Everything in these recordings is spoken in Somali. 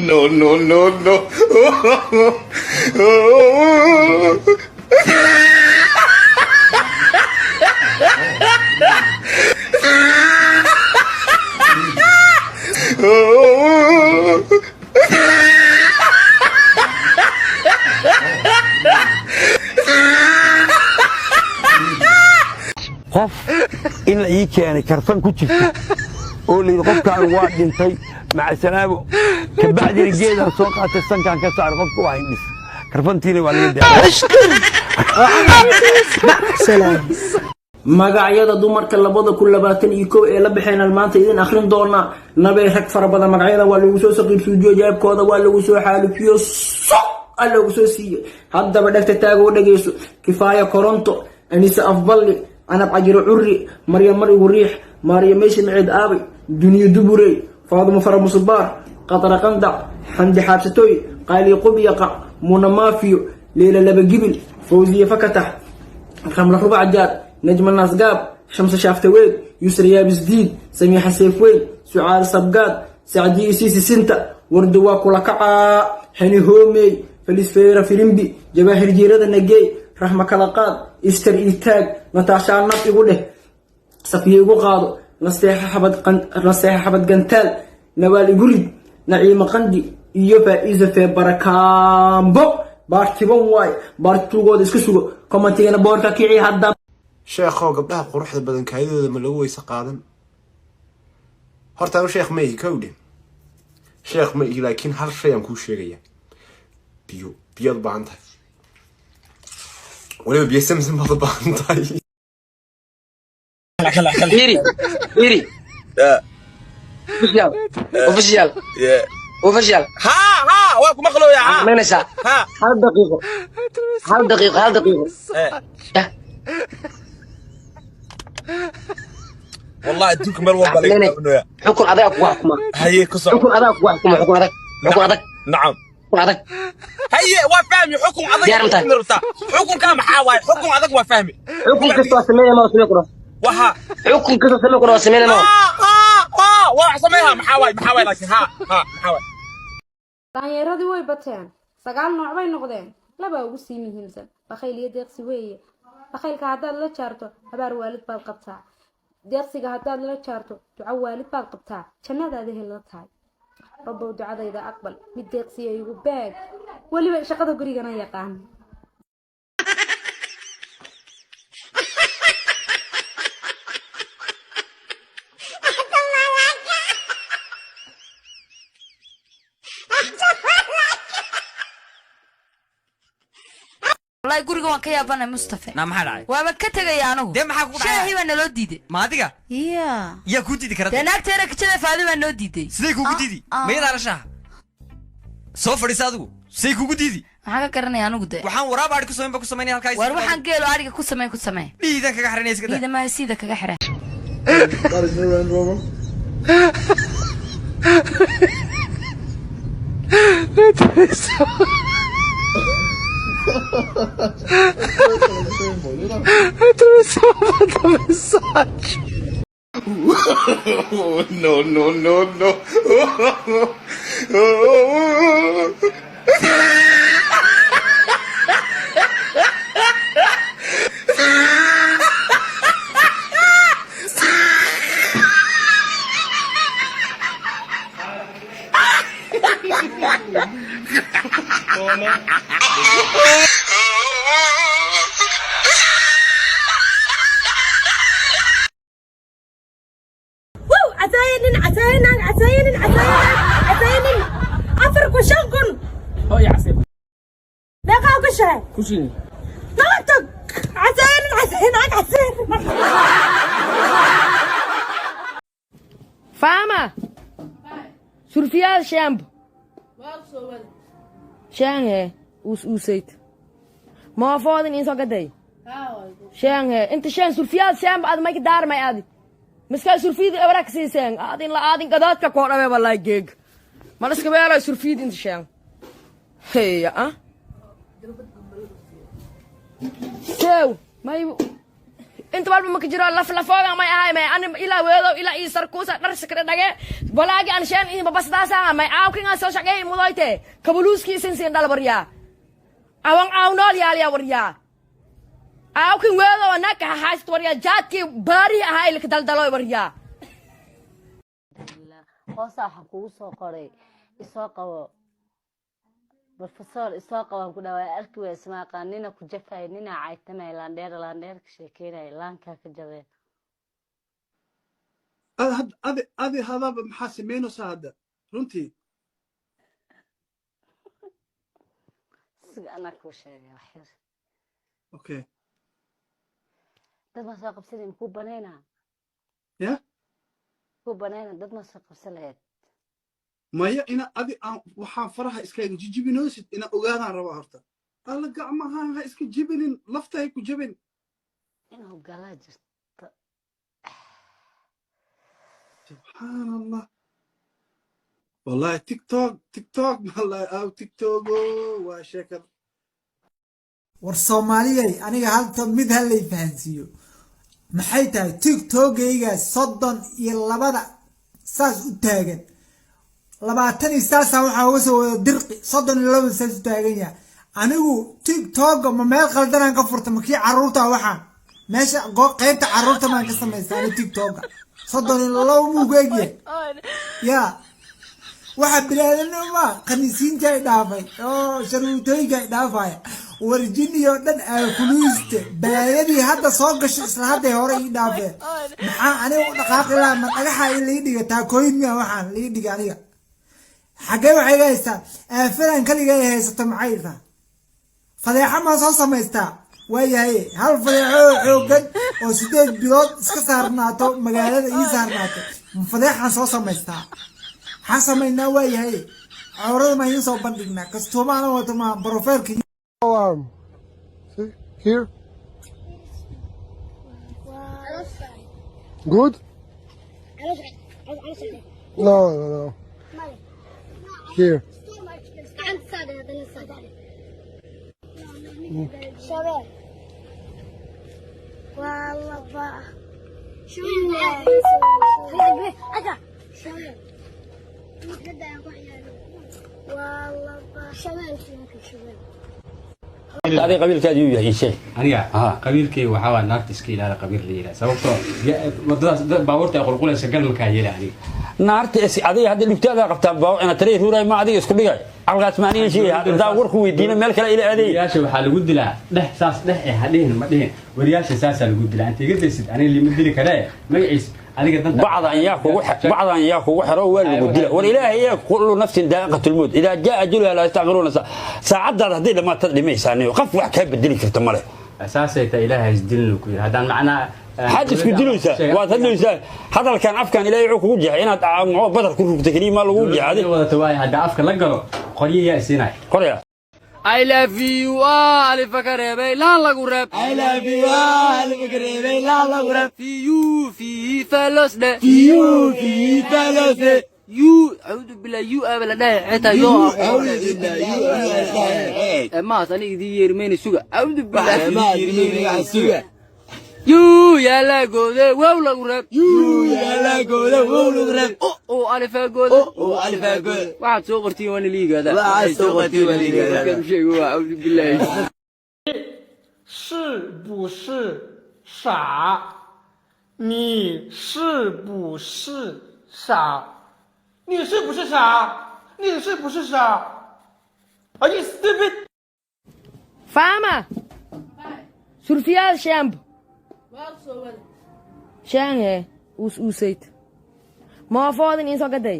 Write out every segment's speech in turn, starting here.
No, no, no, no. Qof in la ii keenay karfan ku jirta oo la yidhi qofkaan waa dhintay, macasalaamo. Kabacdina geedaan soo qaatay, sankaan ka saaray, qofka waa hindhis, karfantiina waa laga daayay. Magacyada dumarka 2021 ee la baxeen aan maanta idin akhrin doonaa. Nabay rag fara badan magacyada waa lagu soo saqiibsuujiyo, jeebkooda waa lagu soo xaalufiyo, so a loogu soo siiyey. Haddaba dhegta taagoo dhegayso: Kifaaya Koronto, Anise Afballi, Canab Cajiro Curri, Maryam Mar Igu Riix, Maariya Meysha Maceed Aabay, Duniyo Duburey, Faadumo Fara Musubaar, Qatara Qandac, Xamdi Xaabsatoy, Qaali Qubyaqac, Muna Maafiyo, Leela Laba Gibil, Fawziye Fakatax, Ramla Rubac Jaar, Najma Naasgaab, Shamse Shaaftaweed, Yusra Yaabisdiid, Samiixa Seefweyn, Sucaal Sabgaad, Sacdiyo Siisi Sinta, Wardi waa kula kacaa, Hani Hoomey, Falisfeera Firimbi, Jawaahir Jiirada Nageey, Raxma Kalaqaad, Ister Itaag, Nataashaa Nab igu dheh, Safiyo igu qaado, Nasteexa Xabad Gantaal, Nawaal igu rid, Naciimo Qandi iyo Faa'iisa Feebarakaambo. Baartiban waaye, baartugooda iska sugo, commentigana boorka kici hadda. Sheekhow, gabdhaha quruxda badan kaadidooda ma lagu weyse qaadan? Horta anu sheekh ma ihi, kowdhe, sheekh ma ihi, laakiin hal shay aan kuu sheegaya: biyo, biyaad u baahan tahay, weliba biyo Samsam baad u baahan tahay. Iri, iri. Official. Official. Official. Ha ha, waa ku maqlooya, ha. Samaynaysaa. Ha. Hal daqiiqo. Hal daqiiqo, hal daqiiqo. Yah. Wallahi adduunka meel walba laga Lene. taabanooya. Xukun adag ku xukuma. Haye, ku soco. Xukun adag ku xukuma, xukun adag. Xukun adag. Nacam. Xukun adag. Haye, waa fahmi, xukun adag. Diyaar ma tahay? Xukun rabtaa xukunkaa maxaa waaye? Xukun adag waa fahmi. Xukun kasta waa sameynaya, ma samey karo. Waxa Xukun kasta samey karo waa sameynaya ma. Ha ha ha, waa wax sameeha, maxaa waaye? Maxaa waaye? Laakiin ha ha, maxaa waaye? Daanyeeradii way bateen, sagaal nooc bay noqdeen. Labaa ugu sii muhiimsan: bakhayl iyo deeqsi weeye. Bakhaylka haddaad la jaarto, habaar waalid baad qabtaa. Deeqsiga haddaad la jaarto, duco waalid baad qabtaa, jannadaada hel la tahay. Rabbow, ducadayda aqbal, mid deeqsiya igu baag, weliba shaqada gurigana yaqaan. Wallahi guriga waan ka yaabanay, Mustafa. Naa, maxaa dhacay? Waaba ka tegaya anigu. Dee maxaa kugu dhacay? Shaahii baa naloo diiday. Ma adiga? Ya. Yaa kuu diidi kara? Dee naagteena kijada Faadi baa noo diiday. Siday kuugu diidi? Mayadaa la shaaha soo fadhiisa adigu, siday kuugu diidi? Maxaan ka garanaya anigu dee? Waxaan waraab adhi ku samayn ba ku samaynaya halkaa. War waxaan geelo adhiga ku samey, ku samee. Dhiidan kaga xiranaya, iska daa. Dhiida maaha, siida kaga xira. No, no, no, no. Casaayanin, casaayanan, casaayanin, casaayanan, casaayanin, 4,000, 5,000. Meeqaa gashahay? Naga tag. Casaayanin, casaayanan, casaayanin. Fama surfiyaal shaambo shaanghe us usayd moofoodin insoo gaday shaanghe inta shaan surfiyaal shaambo ad mayka daarmay adi miskaa surfiyada ebra kasiiseen adin la aadin gadaadka koo dhabe wallahi geeg mal iska weelay surfiyada inta shaang heya ah sew may. Inta walba maka jiro laf lafooga may ahay may ani ilaa weedow ilaa ii sarkuusa dhar sakra dhage walaagi an sheen in babasdaasa may aawkinga soo shaqeey mudoyte kabuluuski isin siin dhal waryaa awan aawnool yaaliya waryaa aawkin weedow anaka hayst waryaa jaadkii baari ahaa ilka daldaloy waryaa. Hoosa waxaan kugu soo qoray isoo qabo brofesor, isoo qabaan ku dhawaa arki waya ismaaqaan nina ku jafay nina caytamay laandheer laandheer ka sheekeynaya laankaa ka jabeen. Adi adi hadaba maxaa samaynaysaa hadda runtii? Siga anaa kuu sheegay wax yar. Okay. Dad ma soo qabsanay makuu banaynaa? Ya. Kuu banayna dad ma soo qabsan lahayd? Maya, ina adi aan waxaan faraha iskaga jijibinoosid ina ogaadaan rabaa horta. Alla gacmahaan ha iska jibinin, lafta hay ku jabin. Inuu galaa jirto. Subxaan Allah, wallahi TikTok, TikTok, wallahi aw TikTok waa sheekad. War Soomaaliyay, aniga halta mid ha lay fahansiiyo, maxay tahay TikTokayga 32-da saas u taagan, 20 iyo saasa waxaa uga soo wada dirqi, 32 saas u taagan yahay. Anigu TikToka ma meel qaldanaan ka furta? Ma kii caruurta? Waxaan meesha qaybta caruurta maan ka samaysta ani? TikToka 32 muu ku egyahay ya? Waxa bilaadanima khaniisiinta ay dhaafay oo sharuutooyinka ay dhaafaya warjiniyo dhan aafuluuste balaayadii hadda soo gashay isla hadday hore ii dhaafeen. Maxaa aniga u dhaqaaqi lahaa? Ma dhagaxa in lii dhiga taakooyin miya? Waxaan lii dhiga aniga xaggee waxay iga haystaa? Aafadan kaliga ay haysato maxay tahay? Fadeexa maa soo samaystaa? Waayahay, hal fadeexo oo xoogan oo 8 bilood iska saarnaato magaalada ii saarnaato, ma fadeexaan soo samaystaa? Maxaa samaynaa? Waayahay, cawrada maa idiin soo bandhignaa? Kastuumaana wato ma profile-ka? Arm. See here. Good? No, no, no. Here. شباب والله بقى شو شباب والله شباب شباب. Adiga qabiilkaadi yuu yahay, sheeg. Aniga qabiilkay waxaa waa naagta iska ilaala qabiil la yidhaha, sababtoo wadadaas baabuurta ay qulqulaysa galmakaa yeela aniga. Naarta is adiga hadda dhibtaada qabtaa baa ina taray ruuray ma adiga isku dhigay caqligaas ma aniga sheegay haddaa warku weydiina meel kale ila aaday. Wariyaasha waxaa lagu dilaa dheh saas dheh ee ha dhihin ma dhihin, wariyaasha saasaa lagu dilaa. Inta iga daysid aniga lima dili karee magaciis adiga danta. Bacdan yaa kugu xiro waa lagu dila. War Ilaahay yaa kullu nafsin daa'iqatul mawt, idaa jaa ajaluha laa yasta'khiruuna saacadaada hadday dhammaatad dhimaysaa niyo qof wax kaa bedeli karta male. Saasay taa Ilaahay isdilinu ku yidhi haddaan macnaa. Maxaad isku dilaysaa? Waad hadlaysaa hadalkan afkan Ilaahay wuxuu kugu jeexay inaad muxuu badar ku rugta keliya maa lagu jeexay. Wadata waay hadda afka la galo qoryihi yaa isiinaya. Qorya. I love you alifa ka reebay laan lagu reeb. I love you alifa ka reebay laan lagu reeb. Fiyu fiifalos dhe. Fiyu fiifalos dhe. You acuudu billah you aba la dhahay xitaa yo aqoon maas aniga idin yeermayna suga acuudu billah suga. Yuu yaala goode wow lagu reeb. Yuu yaala goode wow lagu reeb. O alifa goode. O alifa goode. Waxaad soo qortiin waa niliigada. Waxaad soo qortiin waa niliigada. Markaan sheego waa acuudu billahi. 是不是傻？你是不是傻？你是不是傻？你是不是傻？Are you stupid？ Faama surfiyaal shaambo shaanhe uus uusayd moofoodin iin soo gaday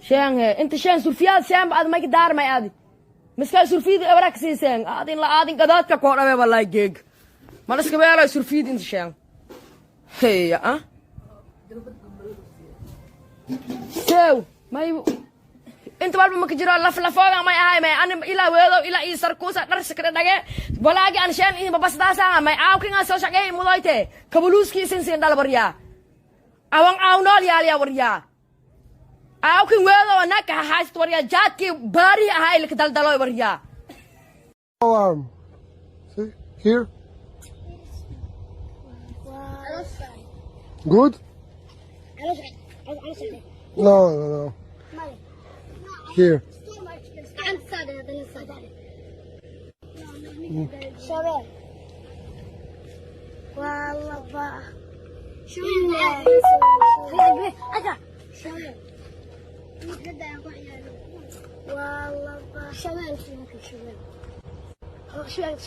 shaanhe inta shaan surfiyaal shaambo ad mayka daarmay adi miska surfiyada ebara ka siiseen aadin la aadin gadaadka koo dhabe wallahi geeg ma iska beelay surfiyada inta shaan heya ah sew may inta walba maka jiro laf lafooga may ahay may ani ilaa weedow ilaa ii sarkuusa dhar sakra dhage walaagi an sheen in babasdaasa may aawkinga soo shaqeey mudoyte kabuluuski isin siin dhal waryaa awan aawnool yaaliya waryaa aawkin weedow anaka hayst waryaa jaadkii baari ahaa ilka daldaloy waryaa. Arm. See here. Good? No. Here. Gacanta saadhe, haddana saadhe. Shabeel. Waa laba. Shabeel. Shabeel. Waa laba. Shabeel. Shabeel. Shabeel.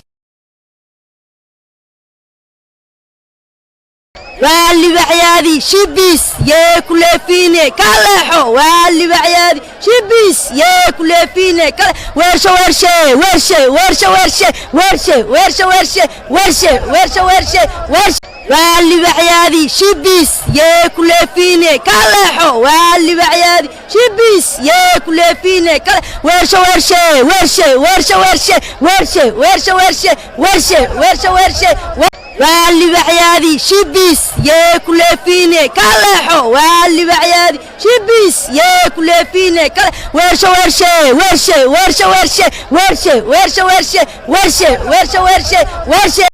Waa libaxyaadii shibis yee ku leefiine ka leexo. Waa libaxyaadii shibis yee ku leefiine ka weershe weershe weershe weershe weershe weershe weershe weershe weershe weershe weershe weershe. Waa libaxyaadii shibis yee ku leefiine ka leexo. Waa libaxyaadii shibis yee ku leefiine ka weershe weershe weershe weershe weershe weershe weershe weershe weershe weershe weershe. Waa libaxyaadii shibis yee ku leefiine ka leexo. Waa libaxyaadii shibis yee ku leefiine ka weershe weershe weershe weershe weershe weershe weershe weershe weershe weershe weershe weershe.